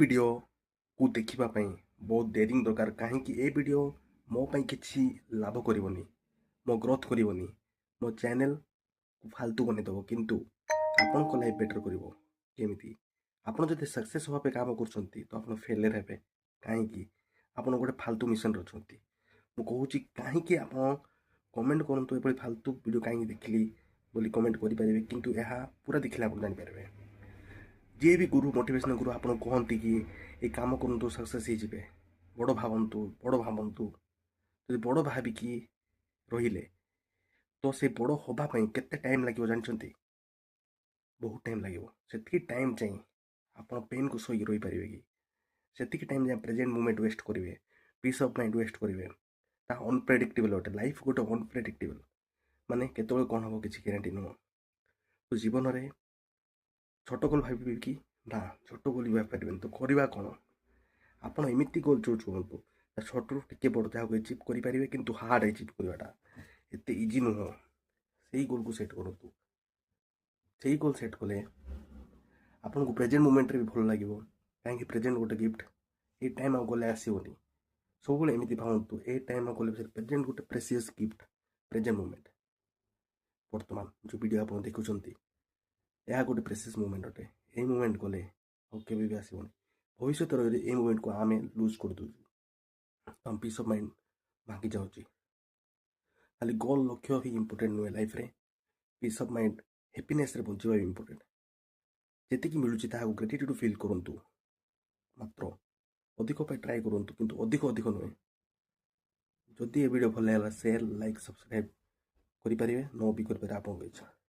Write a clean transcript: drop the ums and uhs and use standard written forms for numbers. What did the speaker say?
ଭିଡ଼ିଓକୁ ଦେଖିବା ପାଇଁ ବହୁତ ଡେରିଂ ଦରକାର। କାହିଁକି ଏ ଭିଡ଼ିଓ ମୋ ପାଇଁ କିଛି ଲାଭ କରିବନି, ମୋ ଗ୍ରୋଥ୍ କରିବନି, ମୋ ଚ୍ୟାନେଲ୍ ଫାଲତୁ ବନେଇଦେବ, କିନ୍ତୁ ଆପଣଙ୍କ ଲାଇଫ୍ ବେଟର୍ କରିବ। କେମିତି? ଆପଣ ଯଦି ସକ୍ସେସ୍ ହେବା ପାଇଁ କାମ କରୁଛନ୍ତି, ତ ଆପଣ ଫେଲିୟର୍ ହେବେ। କାହିଁକି? ଆପଣ ଗୋଟେ ଫାଲତୁ ମିଶନରେ ଅଛନ୍ତି। ମୁଁ କହୁଛି କାହିଁକି, ଆପଣ କମେଣ୍ଟ କରନ୍ତୁ, ଏଭଳି ଫାଲତୁ ଭିଡ଼ିଓ କାହିଁକି ଦେଖିଲି ବୋଲି କମେଣ୍ଟ କରିପାରିବେ। କିନ୍ତୁ ଏହା ପୁରା ଦେଖିଲେ ଆପଣ ଜାଣିପାରିବେ। ଯିଏ ବି ଗୁରୁ, ମୋଟିଭେସନ୍ ଗୁରୁ ଆପଣ କୁହନ୍ତି କି ଏ କାମ କରନ୍ତୁ, ସକ୍ସେସ୍ ହେଇଯିବେ, ବଡ଼ ଭାବନ୍ତୁ, ବଡ଼ ଭାବନ୍ତୁ। ଯଦି ବଡ଼ ଭାବିକି ରହିଲେ, ତ ସେ ବଡ଼ ହେବା ପାଇଁ କେତେ ଟାଇମ୍ ଲାଗିବ ଜାଣିଛନ୍ତି? ବହୁତ ଟାଇମ୍ ଲାଗିବ। ସେତିକି ଟାଇମ୍ ଯାଏଁ ଆପଣ ପେନ୍କୁ ସହିକି ରହିପାରିବେ କି? ସେତିକି ଟାଇମ୍ ଯାଏଁ ପ୍ରେଜେଣ୍ଟ ମୁମେଣ୍ଟ ୱେଷ୍ଟ କରିବେ, ପିସ୍ ଅଫ୍ ମାଇଣ୍ଡ ୱେଷ୍ଟ କରିବେ। ତାହା ଅନପ୍ରେଡିକ୍ଟେବଲ୍ ଅଟେ। ଲାଇଫ୍ ଗୋଟେ ଅନପ୍ରେଡିକ୍ଟେବଲ୍, ମାନେ କେତେବେଳେ କ'ଣ ହେବ କିଛି ଗ୍ୟାରେଣ୍ଟି ନୁହଁ। ତ ଜୀବନରେ ଛୋଟ ଗୋଲ୍ ଭାବିବେ କି? ନା, ଛୋଟ ଗୋଲ୍ ବି ଭାବିପାରିବେନି। ତ କରିବା କ'ଣ? ଆପଣ ଏମିତି ଗୋଲ୍ ଚୁଜ୍ କରନ୍ତୁ, ଛୋଟରୁ ଟିକେ ବଡ଼, ଯାହାକୁ ଏଚିଭ୍ କରିପାରିବେ, କିନ୍ତୁ ହାର୍ଡ଼ ଏଚିଭ୍ କରିବାଟା ଏତେ ଇଜି ନୁହଁ। ସେଇ ଗୋଲ୍କୁ ସେଟ୍ କରନ୍ତୁ। ସେଇ ଗୋଲ୍ ସେଟ୍ କଲେ ଆପଣଙ୍କୁ ପ୍ରେଜେଣ୍ଟ ମୁମେଣ୍ଟରେ ବି ଭଲ ଲାଗିବ। କାହିଁକି? ପ୍ରେଜେଣ୍ଟ ଗୋଟେ ଗିଫ୍ଟ। ଏଇ ଟାଇମ୍ ଆଉ ଗଲେ ଆସିବନି। ସବୁବେଳେ ଏମିତି ଭାବନ୍ତୁ, ଏ ଟାଇମ୍ ଆଉ ଗଲେ, ପ୍ରେଜେଣ୍ଟ ଗୋଟେ ପ୍ରେସିୟସ୍ ଗିଫ୍ଟ, ପ୍ରେଜେଣ୍ଟ ମୁମେଣ୍ଟ। ବର୍ତ୍ତମାନ ଯେଉଁ ଭିଡ଼ିଓ ଆପଣ ଦେଖୁଛନ୍ତି, ଏହା ଗୋଟେ ପ୍ରେସିୟସ୍ ମୁମେଣ୍ଟ ଅଟେ। ଏଇ ମୁମେଣ୍ଟ ଗଲେ ଆଉ କେବେ ବି ଆସିବନି। ଭବିଷ୍ୟତରେ ଯଦି ଏଇ ମୁମେଣ୍ଟକୁ ଆମେ ଲୁଜ୍ କରିଦେଉଛୁ, ଆମ ପିସ୍ ଅଫ୍ ମାଇଣ୍ଡ ଭାଙ୍ଗି ଯାଉଛି। ଖାଲି ଗୋଲ୍, ଲକ୍ଷ୍ୟ ହିଁ ଇମ୍ପୋର୍ଟାଣ୍ଟ ନୁହେଁ। ଲାଇଫ୍ରେ ପିସ୍ ଅଫ୍ ମାଇଣ୍ଡ, ହ୍ୟାପିନେସ୍ରେ ବଞ୍ଚିବା ବି ଇମ୍ପୋର୍ଟାଣ୍ଟ। ଯେତିକି ମିଳୁଛି, ତାହାକୁ ଗ୍ରାଟିଟ୍ୟୁଡ଼ ଫିଲ୍ କରନ୍ତୁ। ମାତ୍ର ଅଧିକ ପାଇଁ ଟ୍ରାଏ କରନ୍ତୁ, କିନ୍ତୁ ଅଧିକ ଅଧିକ ନୁହେଁ। ଯଦି ଏ ଭିଡ଼ିଓ ଭଲ ଲାଗିଲା, ସେୟାର, ଲାଇକ୍, ସବସ୍କ୍ରାଇବ୍ କରିପାରିବେ, ନ ବି କରିପାରିବେ, ଆପଣଙ୍କ ଇଚ୍ଛା।